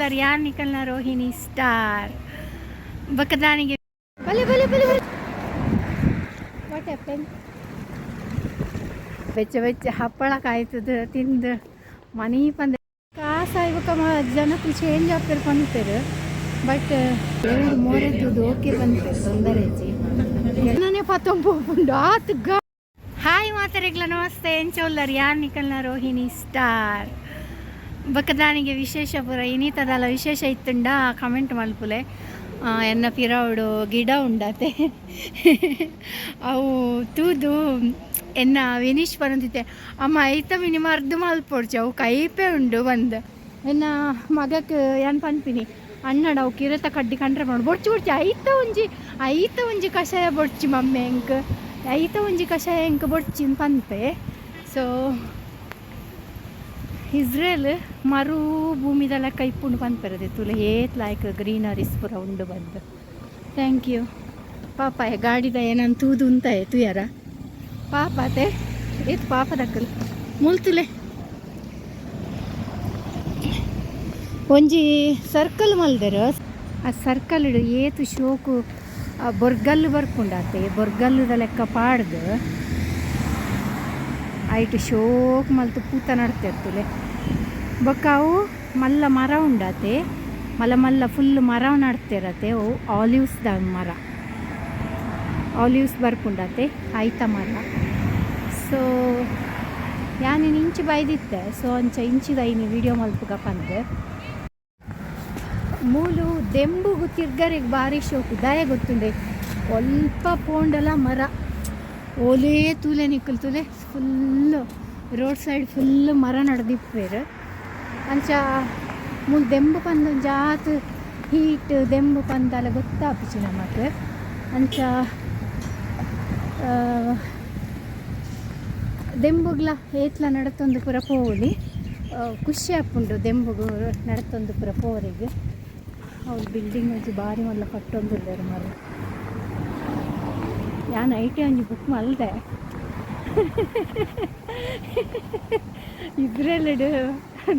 ಎಂಚೋಲ್ಲರ್ ಯಾನ್ ನಿಕಲ್ನ ರೋಹಿಣಿ ಸ್ಟಾರ್ ಬಕದಾನಿಗೆ ಬಲೆ ಬಲೆ ಬಲೆ ಬಲೆ. What happen? ಬೆಚ್ಚ ಬೆಚ್ಚ ಹಪ್ಪಳ ಕಾಯ್ತದ ತಿಂದು ಮನಿ ಪಂದ ಕಾಸಾಯ್ಬಕ ಜನಕ್ಕೂ ಚೇಂಜ್ ಆಗ್ತಾರೆ ಪನ್ಪೆರ್. ಬಟ್ ಎರಡು ಮೋರೆದ್ದು ಓಕೆ ಪನ್ಪೆರ್, ತೊಂದರೆ ಇಜ್ಜಿ. ಎಲ್ಲನೇ ಪತ್ತೊಂಪುಂಡು ಆತ್. ಹಾಯ್ ಮಾತರೆಗ್ಲ ನಮಸ್ತೆ, ಎಂಚೋಲ್ಲರ್? ಯಾನ್ ನಿಕಲ್ನ ರೋಹಿಣಿ ಸ್ಟಾರ್. ಬಕದಾನಿಗೆ ವಿಶೇಷ ಪೂರ ಇನಿತದಲ್ಲ ವಿಶೇಷ ಇತ್ತುಂಡ ಕಮೆಂಟ್ ಮಲ್ಪುಲೆ. ಎನ್ನ ಪಿರವುಡು ಗಿಡ ಉಂಡತೆ, ಅವು ತೂದು ಎನ್ನ ವಿನೀಶ್ ಪನೊಂದಿತ್ತೆ, ಅಮ್ಮ ಐತ ಮಿನಿ ಮರ್ದು ಮಲ್ಪೊಡ್ಚಿ, ಅವು ಕೈಪೆ ಉಂಡು ಬಂದು. ಎನ್ನ ಮಗಕ್ ಏನ್ ಪನ್ಪಿನಿ, ಅಣ್ಣಡ ಅವು ಕಿರತ ಕಡ್ಡಿ ಕಂಡ್ರೆ ಮಾಡು, ಬೊಡ್ಚಿ ಬೊಡ್ಚಿ, ಐತ ಒಂಜಿ ಐತ ಒಂಜಿ ಕಷಾಯ ಬೊಡ್ಚಿ ಮಮ್ಮೆ ಎಂಕ್, ಐತ ಒಂಜಿ ಕಷಾಯ ಎಂಕ್ ಬೊಡ್ಚಿ ಪನ್ಪೆ. ಸೊ ಇಸ್ರೇಲ್ ಮರು ಭೂಮಿದ ಲೆಕ್ಕ ಇಪ್ಪುಂಡು ಪನ್ಪೆರದೆ. ತುಲೆ ಏತ್ ಲೈಕ್ ಗ್ರೀನರೀಸ್ ಪೂರ ಉಂಡು ಬಂದು. Thank you. ಪಾಪ ಗಾಡಿದ ಏನನ್ ತೂದು ಉಂತಾಯ ತುಯರ ಪಾಪ ಅತೆ ಏತ್ ಪಾಪ ದಕ್ಕಲ್ ಮುಲ್ತುಲೆ. ಒಂಜಿ ಸರ್ಕಲ್ ಮಲ್ದೆರ್. ಆ ಸರ್ಕಲ್ ಏತ್ ಶೋಕು ಆ ಬೊರ್ಗಲ್ಲು ಬರ್ಪುಂಡಾತೆ. ಬೊರ್ಗಲ್ಲುದ ಲೆಕ್ಕ ಪಾಡ್ದು ಐಟ್ ಶೋಕ್ ಮಲ್ತು ಪೂತ ನಡ್ತಿರ್ತುಲೆ. ಬೊಕ್ಕ ಅವು ಮಲ್ಲ ಮರ ಉಂಡಾತೆ, ಮಲ್ಲ ಮಲ್ಲ ಫುಲ್ ಮರ ನಡ್ತಿರತ್ತೆ. ಅವು ಆಲಿವ್ಸ್ the ಮರ, ಆಲಿವ್ಸ್ ಬರ್ಪುಂಡಾತೆ ಐತ ಮರ. ಸೊ ಯಾನ್ ಇಂಚಿ ಬೈದಿತ್ತೆ. ಸೊ ಅಂಚ ಇಂಚಿದ ಇನಿ ವಿಡಿಯೋ ಮಲ್ಪುಗ ಪಂದ್. ಮೂಲು ದೆಂಬುಗು ತಿರ್ಗರೆಗ್ ಬಾರಿ ಶೋಕು. ದಾಯ ಗೊತ್ತುಂಡೆ? ಒಲ್ಪ ಪೋಂಡಲ ಮರ. ಓಲೇ ತೂಲೆ ನಿಕ್ಕಲ್ ತೂಲೆ, ಫುಲ್ಲು ರೋಡ್ ಸೈಡ್ ಫುಲ್ ಮರ ನಡ್ದಿಪ್ಪೇರು. ಅಂಚ ಮೂಲು ದೆಂಬು ಪಂದ್ ಜಾತ್ ಹೀಟ್ ದೆಂಬು ಪಂದಲ ಗೊತ್ತಾಪುಜಿ ನಮಕ್. ಅಂಚ ದೆಂಬುಗ್ಲ ಏತ್ಲ ನಡತೊಂದು ಪೂರ ಪೋವೊಲಿ, ಖುಷಿ ಆಪುಂಡು ದೆಂಬುಗು ನಡತೊಂದು ಪೂರ ಪೋವರೆಗ್. ಅವ್ರು ಬಿಲ್ಡಿಂಗ್ ಒಂಜಿ ಬಾರಿ ಮಲ್ಲ ಕಟ್ಟೊಂದುಲ್ಲೆರ್ ಮರ. ಯಾನ್ ಐಟೆ ಒಂಜಿ ಬುಕ್ ಮಲ್ದೆ. ಇಸ್ರೇಲ್ಡ್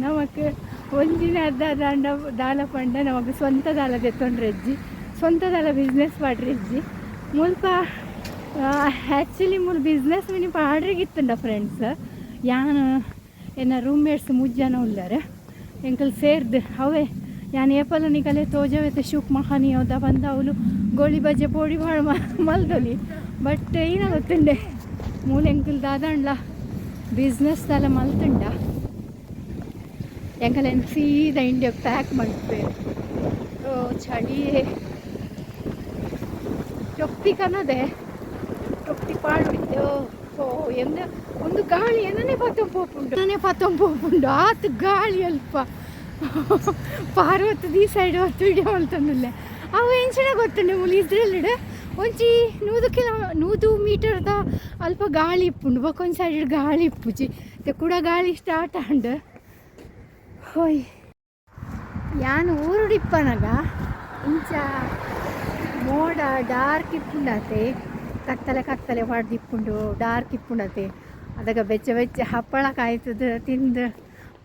ನಮಕ್ ಒಂಜಿನ ಅರ್ಧ ದಾಂಡ ದಾಲ ಪಂಡ ನಮಕ್ ಸ್ವಂತ ದಾಲ ದೆತ್ತೊಂಡ್ರೆಜ್ಜಿ, ಸ್ವಂತ ದಾಲ ಬಿಸ್ನೆಸ್ ಪಾಡ್ರೆಜ್ಜಿ ಮುಲ್ಪ. ಆ್ಯಕ್ಚುಲಿ ಮೂಲು ಬಿಸ್ನೆಸ್ ಮಿನಿ ಪಾಡ್ರಿಗಿತ್ತುಂಡ ಫ್ರೆಂಡ್ಸ್. ಯಾನ್ ಎನ್ನ ರೂಮ್ಮೇಟ್ಸ್ ಮೂಜಿ ಜನ ಉಲ್ಲಾರ, ಎಂಕಲ್ ಸೇರ್ದು ಅವೇ ಯಾನ್ ಏಪಲ ನಿಕಲೆ ತೋಜವೆತ ಶೂಕ್ ಮಹಾನಿ ಹೌದಾ ಬಂದ ಅವಳು ಗೋಳಿ ಬಜೆ ಪೋಡಿ ಭಾಳ ಮಲ್ದೊಲಿ. ಬಟ್ ಏನ ಗೊತ್ತುಂಡೆ, ಮೂಲು ಎಂಕಲ್ ದಾದಾಂಡ್ಲ ಬಿಸ್ನೆಸ್ ದಾಲ ಮಲ್ತುಂಡ ಎಂಕಲೆನ್ ಸೀದಾ ಇಂಡಿಯಾಗ್ ಪ್ಯಾಕ್ ಮಲ್ಪುವೆರ್. ಓ ಚಳಿಯೇ. ಟೊಪ್ಪಿ ಕನದೆ, ಟೊಪ್ಪಿ ಪಾಡ್ಬಿತ್ತೆ. ಓ ಎಂದ ಒಂದು ಗಾಳಿ ಏನನೇ ಪತ್ತೊಂಪೋಪುಂಡು, ಏನನೇ ಪತ್ತೊಂಪೋಪುಂಡು. ಆತ್ ಗಾಳಿ ಅಲ್ಪ. ಪಾರ್ವತದ ಈ ಸೈಡ್ ಹೊತ್ತು ವಿಡಿಯೋ ಮಲ್ತೊಂದುಲ್ಲೆ. ಅವು ಎಂಚಿನ ಗೊತ್ತುಂಡು, ಮೂಲು ಇಸ್ರೇಲ್ಡ್ ಒಂಜಿ 100 ಕಿಲೋ 100 ಮೀಟರ್ದ ಅಲ್ಪ ಗಾಳಿ ಇಪ್ಪುಂಡು, ಬೊಕ್ಕೊಂಜಿ ಸೈಡ್ ಗಾಳಿ ಇಪ್ಪುಜಿ. ಕೂಡ ಗಾಳಿ ಸ್ಟಾರ್ಟ್ ಆಂಡ್. ಹೋಯ್, ಯಾನ್ ಊರುಡಿಪ್ಪನಗ ಇಂಚ ಮೋಡ ಡಾರ್ಕ್ ಇಪ್ಪುಂಡಾತೆ, ಕತ್ತಲೆ ಕತ್ತಲೆ ಪಾಡ್ದಿಪ್ಪುಂಡು, ಡಾರ್ಕ್ ಇಪ್ಪುಂಡತೆ. ಅದಗ ಬೆಚ್ಚ ಬೆಚ್ಚ ಹಪ್ಪಳ ಕಾಯ್ತದ ತಿಂದು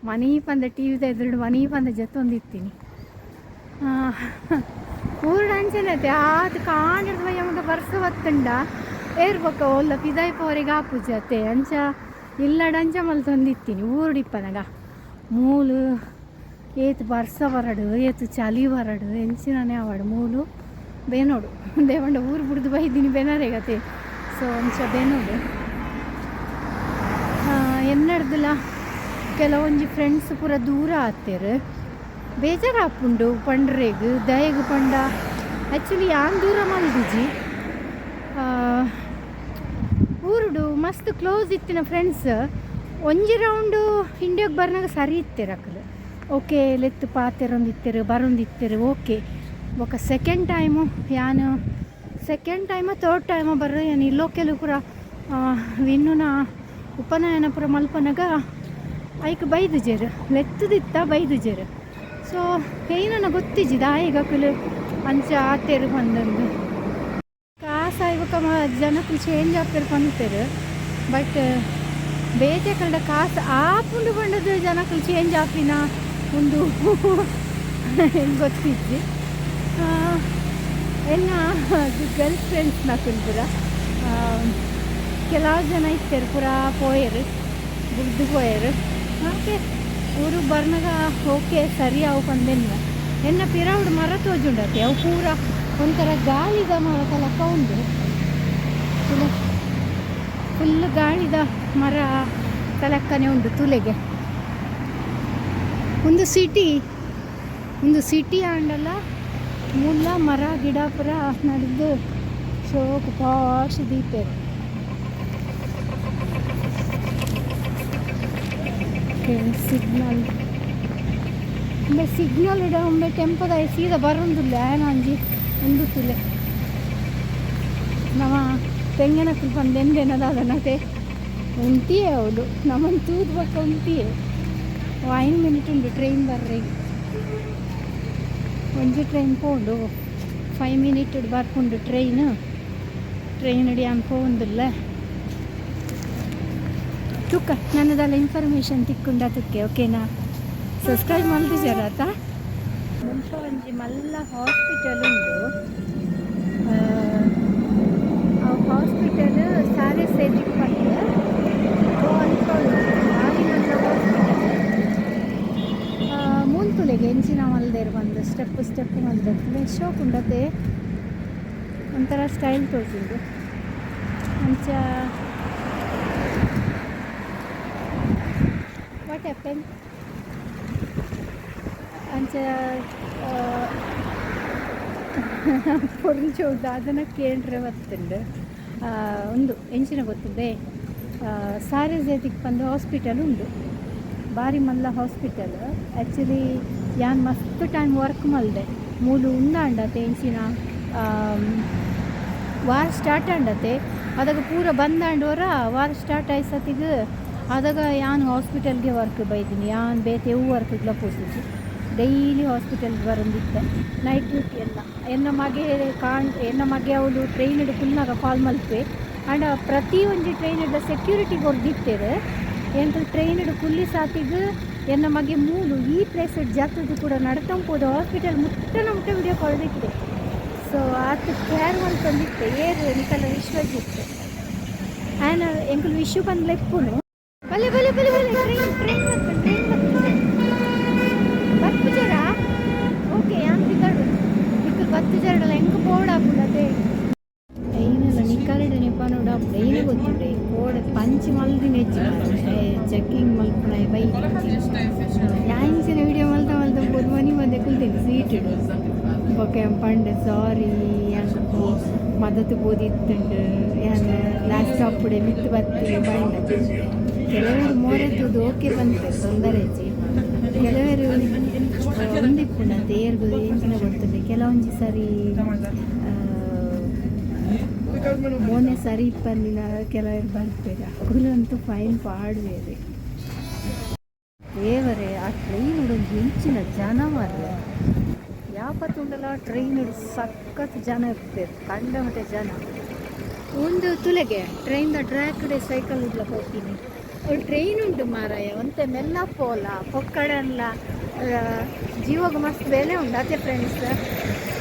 ಮನಿ ಪಂದ ಟಿವಿದ ಎದುರುಡು ಮನಿ ಪಂದ ಜತ್ತೊಂದಿತ್ತೀನಿ. ಊರುಡು ಅಂಚೆನತೆ. ಆತ್ ಕಾಂಡಿಡ್ದು ಬಯ್ಯ ಮಗ ಬರ್ಸ ಬತ್ತುಂಡ ಏರ್ ಬೊಕ್ಕ ಒಲ್ಲ ಪಿದಾಯಿ ಪೋವರೆಗ್ ಆಪುಜಿ ಅತ್ತೆ. ಅಂಚ ಇಲ್ಲಡ ಅಂಚ ಮಲ್ತೊಂದಿತ್ತೀನಿ ಊರುಡಿಪ್ಪನಗ. ಮೂಲು ಏತ್ ಬರ್ಸ ಬರಡು, ಏತ್ ಚಳಿ ಬರಡು, ಎಂಚಿನನೇ ಆವಡ್, ಮೂಲು ಬೇನೋಡು. ದೇವಂಡ ಊರು ಬುಡ್ದು ಬೈದಿನಿ ಬೆನರೆಗತೆ. ಸೊ ಅಂಚ ಬೇನೋಡು. ಎನ್ನಡ್ದಲ ಕೆಲವೊಂಜಿ ಫ್ರೆಂಡ್ಸ್ ಪೂರ ದೂರ ಆತೆರ್, ಬೇಜಾರಾಪುಂಡು ಪಂಡ್ರೆಗ್. ದಯಗ್ ಪಂಡ ಆ್ಯಕ್ಚುಲಿ ಯಾನ್ ದೂರ ಮಲ್ದಿಜಿ. ಊರುಡು ಮಸ್ತ್ ಕ್ಲೋಸ್ ಇತ್ತಿನ ಫ್ರೆಂಡ್ಸ್ ಒಂಜಿ ರೌಂಡು ಇಂಡಿಯಾಗ್ ಬರ್ನಾಗ ಸರಿ ಇತ್ತೆರ್ ಅಕುಲು, ಓಕೆ, ಲೆತ್ತು ಪಾತೆರೊಂದಿತ್ತೆರ್, ಬರೊಂದಿತ್ತೆರ್, ಓಕೆ. ಬೊಕ ಸೆಕೆಂಡ್ ಟೈಮು ಯಾನ್ ಸೆಕೆಂಡ್ ಟೈಮ ತರ್ಡ್ ಟೈಮ ಬರ್ರ ಯಾನ್ ಇಲ್ಲೋಕೆಲು ಪೂರ ವಿನ್ನುನ ಉಪನಯನ ಪೂರ ಮಲ್ಪನಗ ಐಕ್ ಬೈದುಜೆರ್, ಲೆತ್ತುದಿತ್ತ ಬೈದುಜೆರ್. ಸೊ ಏನನ ಗೊತ್ತಿಜ್ಜಿ ದಾಯೆಗ್ ಅಕುಲು ಅಂಚ ಆತೆರ್ ಪಂದೊಂದು. ಕಾಸಾಯ್ ಬೊಕ ಜನಕುಲು ಚೇಂಜ್ ಆಪೆರ್ ಪನ್ಪೆರ್. ಬಟ್ ಬೇತೆ ಕಲ್ಡ ಕಾಸು ಆಪುಂಡು ಪಂಡದು ಜನಕುಲು ಚೇಂಜ್ ಆಪಿನ ಉಂದು. ಗೊತ್ತಿಜ್ಜಿ. ಎನ್ನ ಗರ್ಲ್ ಫ್ರೆಂಡ್ಸ್ ನಕುಲು ಪೂರ ಕೆಲವು ಜನ ಇತ್ತೆರ್, ಪೂರ ಪೋಯೆರ್, ಬುಡ್ದು ಪೋಯೆರ್. ಓಕೆ, ಊರು ಬರ್ನಗ ಓಕೆ ಸರಿ ಅವು ಪಂದೆನ್ನುವೆ. ಎನ್ನ ಪಿರವುಡು ಮರ ತೋಜುಂಡತೆ, ಅವು ಪೂರ ಒಂಥರ ಗಾಳಿದ ಮರ ಲೆಕ್ಕ ಉಂಡು. ಫುಲ್ ಗಾಳಿದ ಮರ ತಲಕ್ಕನೆ ಉಂಡು ತುಲೆಗೆ. ಒಂದು ಸಿಟಿ, ಒಂದು ಸಿಟಿ ಆಂಡಲ ಮುಲ್ಲ ಮರ ಗಿಡ ಪೂರ ನಡ್ದು ಶೋಕು ಪಾಶ್ ದೀಪೆರ್. ಸಿಗ್ನಲ್ ಉಂಬೆ ಸಿಗ್ನಲ್ ಇಡ ಉಂಬೆ ಟೆಂಪೋದ ಸೀದಾ ಬರೊಂದುಲ್ಲೆ. ಆಯನ ಒಂಜಿ ಉಂದು ತುಲೆ ನಮ ತೆಂಗನಕುಲು ಪಂದ್ ಎಂದೆನದಾದನತೆ ಉಂತಿಯೇ ಅವಳು ನಮ್ಮನ್ನು ತೂದು ಬೊಕ್ಕ ಉಂತಿಯೇ. 5 ಮಿನಿಟ್ ಉಂಡು ಟ್ರೈನ್ ಬರ್ರೆ. ಒಂಜಿ ಟ್ರೈನ್ ಪೋಂಡು, 5 ಮಿನಿಟ್ ಬರ್ಪುಂಡು ಟ್ರೈನ್. ಟ್ರೈನ್ ಯಾನ್ ಪೋವೊಂದುಲ್ಲೆ. ತುಕ್ಕ ನನ್ನದಲ್ಲ ಇನ್ಫಾರ್ಮೇಷನ್ ತಿಕ್ಕುಂಡ ತುಕ್ಕೆ. ಓಕೆನಾ? ಸಬ್ಸ್ಕ್ರೈಬ್ ಮಲ್ದಿಜಾರ ಆತ. ಮುಲ್ಪ ಒಂಜಿ ಮಲ್ಲ ಹಾಸ್ಪಿಟಲ್ ಉಂಡು. ಆ ಹಾಸ್ಪಿಟಲ್ ಸಾರೆ ಸೇಜಿಕ್ ಪಂದ್. ಅಲ್ಪ ಉಂಡು ಭಾರಿ ಮಲ್ಲ ಹಾಸ್ಪಿಟಲ್. ಮೂಲ್ತುಲೆಗೆ ಎಂಚಿನ ಮಲ್ದೇರ್ ಬಂದು ಸ್ಟೆಪ್ ಸ್ಟೆಪ್ ಮಲ್ದೇರ್. ಶೋಕ್ ಉಂಡತೆ, ಒಂಥರ ಸ್ಟೈಲ್ ತೋಜುಂಡು ಅಂಚ. What happen? ಅಂಚ ಪೊರ್ಂಚೋ ದಾದನ ಕೇಂಡ್ರೆ ಬತ್ತುಂಡು. ಉಂದು ಎಂಚಿನ ಗೊತ್ತುಂಡೆ, ಸಾರೆ ಜೇತಿಕ್ ಪಂದ್ ಹಾಸ್ಪಿಟಲ್ ಉಂಡು, ಬಾರಿ ಮಲ್ಲ ಹಾಸ್ಪಿಟಲ್. ಆ್ಯಕ್ಚುಲಿ ಯಾನ್ ಮಸ್ತ್ ಟೈಮ್ ವರ್ಕ್ ಮಲ್ದೆ ಮೂಲು. ಉಂದಾಂಡತೆ ಎಂಚಿನ ವಾರ್ ಸ್ಟಾರ್ಟ್ ಆಂಡತೆ, ಅದಾಗ ಪೂರ ಬಂದಾಂಡೋರ. ವಾರ್ ಸ್ಟಾರ್ಟ್ ಆಯ್ಸತಿಗ್ ಆದಾಗ ಯಾನ್ ಹಾಸ್ಪಿಟಲ್ಗೆ ವರ್ಕ್ ಬೈದಿನಿ. ಯಾನ್ ಬೇತೆ ಎವು ವರ್ಕ್ಗ್ಲ ಪೋತಿಜಿ, ಡೈಲಿ ಹಾಸ್ಪಿಟಲ್ಗೆ ಬರೊಂದಿತ್ತೆ, ನೈಟ್ ಡ್ಯೂಟಿ ಎಲ್ಲ. ಎನ್ನ ಮಗೆ ಕಾಣ್ ಎನ್ನ ಮಗೆ ಅವಳು ಟ್ರೈನ್ ಕುಲ್ನಾಗ ಕಾಲ್ ಮಲ್ಪೆ. ಆಂಡ ಪ್ರತಿ ಒಂಜಿ ಟ್ರೈನ್ ಸೆಕ್ಯೂರಿಟಿ ಕೊರ್ದಿತ್ತೆರ್. ಎಂಕುಲು ಟ್ರೈನ್ ಕುಲ್ಲಿ ಸಾತಿಗ್ ಎನ್ನ ಮಗೆ ಮೂಲು ಈ ಪ್ಲೇಸ್ ಜಾತದ ಕೂಡ ನಡ್ತಂಪೋದು ಹಾಸ್ಪಿಟಲ್ ಮುಟ್ಟನ ಮುಟ್ಟ ವಿಡಿಯೋ ಕಾಲ್ ಇತ್ತೆ. ಸೊ ಆತ್ ಕೇರ್ ಮಲ್ತೊಂದಿತ್ತೆ. ಏರ್ ನಿಕಲ ವಿಶ್ವಜಿತ್ ಆ್ಯಂಡ್ ಎಂಕುಲು ವಿಶ್ವ ಬಂದ್ ಲೆಪ್ಪುನು. ಬಲೆ ಬಲೆ ಬಲೆ ಬಲೆ, ಟ್ರೈನ್ ಟ್ರೈನ್ ಬರ್ಪುಂಡು, ಟ್ರೈನ್ ಬರ್ಪುಂಡು. ಬರ್ಪುಜರಾ? ಓಕೆ, ಯಾನ್ ಪಿದಾಡು. ನಿಕುಲು ಬತ್ತುಜರಡಲ ಎಂಕ್ ಪೋಡಾಪುಂಡು ಅದೇ. ಐನಲ ನಿಕಲೆಡ ಪನೊಡು ಐನು ಗೊತ್ತುಂಡೆ ಕೋಡೆ ಪಂಚ್ ಮಲ್ದಿನೆಜ್ಜಿ, ಚೆಕಿಂಗ್ ಮಲ್ಪುನ ಬೈ. ಯಾಂಚಿನ ವಿಡಿಯೋ ಮಲ್ತ ಮಲ್ತ ಪೋದು ಮನಿ ಮಂದೆ ಕುಲ್ತೀನಿ ಸೀಟ್. ಬೊಕ ಪಂಡೆ, ಸಾರಿ, ಯಾಂಕ್ ಮದತ್ ಪೋದಿತ್ತುಂಡು, ಯಾನ್ ಲಾಸ್ಟ್ ಸ್ಟಾಪ್ ಮಿತ್ತು ಬತ್ತಿ ಪಂಡೆ. ಕೆಲವರು ಮೋರೆ ತೂದು ಓಕೆ ಪನ್ಪೆರ್, ತೊಂದರೆ ಇಜ್ಜಿ. ಕೆಲವರು ಉಂದಿಪ್ಪುಂಡು ಅಂತ ಏರ್ಗು ಎಂಚಿನ ಗೊತ್ತುಂಡೆ. ಕೆಲವೊಂಜಿ ಸರಿ ಮೋನೆ ಸರಿ ಇಪ್ಪಂದಿನ ಕೆಲವರು ಬರ್ಪೆರ್. ಅಕುಲು ಅಂತೂ ಫೈನ್ ಪಾಡ್ವೆರ್. ದೇವರೇ, ಆ ಟ್ರೈನ್ ಒಂಜಿ ಎಂಚಿನ ಜನ ಮಾರ್ರೆ. ಯಾಪತ್ತುಂಡಲ ಟ್ರೈನ್ ಸಖತ್ ಜನ ಇರ್ಪೆರ್, ಕಂಡಮಟೆ ಜನ. ಒಂದು ತುಲೆಗೆ ಟ್ರೈನ್ the track ಡೆ ಸೈಕಲ್ ಇಡ್ಲ ಪೋಪಿನಿ. ಟ್ರೈನ್ ಉಂಟು ಮಾರಾಯ, ಒಂತೆ ಮೆಲ್ಲ ಪೋಲ ಪೊಕ್ಕಡನ್ಲ. ಜೀವಗ್ ಮಸ್ತ್ ಬೆಲೆ ಉಂಡು ಅತೆ ಫ್ರೆಂಡ್ಸ್.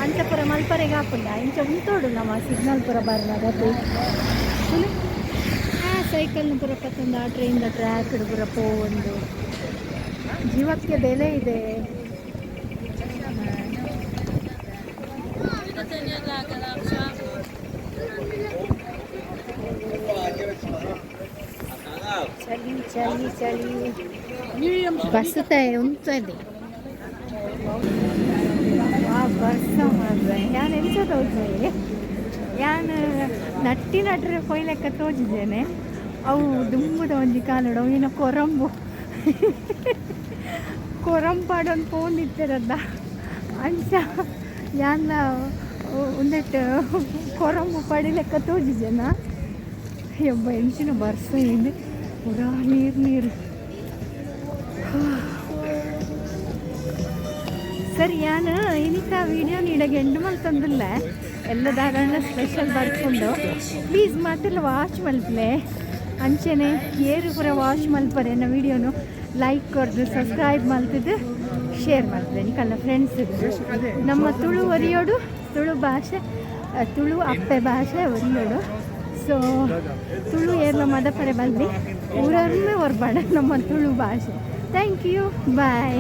ಅಂಚ ಪೂರ ಮಲ್ಪರೆಗೆ ಆಪುಂಡ. ಇಂಚ ಉಂತೋಡು ನಮ್ಮ ಸಿಗ್ನಲ್ ಪೂರ ಬರ್ನಾಗ. ತುಲೆ, ಆ ಸೈಕಲ್ನ ಪೂರ ಪತ್ತೊಂದು ಆ ಟ್ರೈನ್ the track ಪೂರ ಪೋವೊಂದು. ಜೀವಕ್ಕೆ ಬೆಲೆ ಇದೆ. ಚಳಿ ಚಳಿ ಚಳಿ. ಬಸ್ಸುತ್ತೆ ಉಂತದೆ. ವಾ ಬರ್ಸ ಮಾರ್ರೆ. ಯಾನ್ ಎಂಚ ತೋಜೆ? ಯಾನ್ ನಟ್ಟಿ ನಟ್ರೆ ಪೋಯ್ಲೆಕ್ಕ ತೋಜಿದ್ದೇನೆ. ಅವು ದುಂಬುದ ಒಂಜಿ ಕಾಲಡ್ ಅವಿನ ಕೊರಂಬು ಕೊರಂಪಾಡೊಂದು ಪೋಂದಿತ್ತೆರದ್ದ. ಅಂಚ ಯಾನ್ಲ ಉಂದೆಟ್ ಕೊರಂಬು ಪಡಿಲೆಕ್ಕ ತೋಜಿಜೆನ. ಯಬ್ಬ, ಎಂಚಿನ ಬರ್ಸ ಏನು, ಪೂರಾ ನೀರು ನೀರು. ಸರಿ, ಯಾನ್ ಇನಿತ ವಿಡಿಯೋ ನೀಡಗೆ ಎಂಡ್ ಮಲ್ತೊಂದುಲ್ಲೆ. ಎಲ್ಲ ದಾದಾಂಡ ಸ್ಪೆಷಲ್ ಬರ್ಕೊಂಡು ಪ್ಲೀಸ್ ಮಾತೆಲ್ಲ ವಾಚ್ ಮಲ್ಪಲೆ. ಅಂಚೆನೆ ಏರು ಪೂರ ವಾಚ್ ಮಲ್ಪರೆ ಎನ್ನ ವಿಡಿಯೋನು ಲೈಕ್ ಕೊರ್ದು ಸಬ್ಸ್ಕ್ರೈಬ್ ಮಲ್ತಿದ್ದು. ಶೇರ್ ಮಾಡ್ತದೆ ನಿಕಲ್ನ ಫ್ರೆಂಡ್ಸ್. ನಮ್ಮ ತುಳು ಒರಿಯೋಡು, ತುಳು ಭಾಷೆ, ತುಳು ಅಪ್ಪೆ ಭಾಷೆ ಒರಿಯೋಡು. ಸೊ ತುಳು ಏರ್ಲ ಮದಪರೆ ಬಲ್ಲಿ, ಊರನ್ನೇ ಹೊರ್ಬಾಡ ನಮ್ಮ ತುಳು ಭಾಷೆ. Thank you, bye.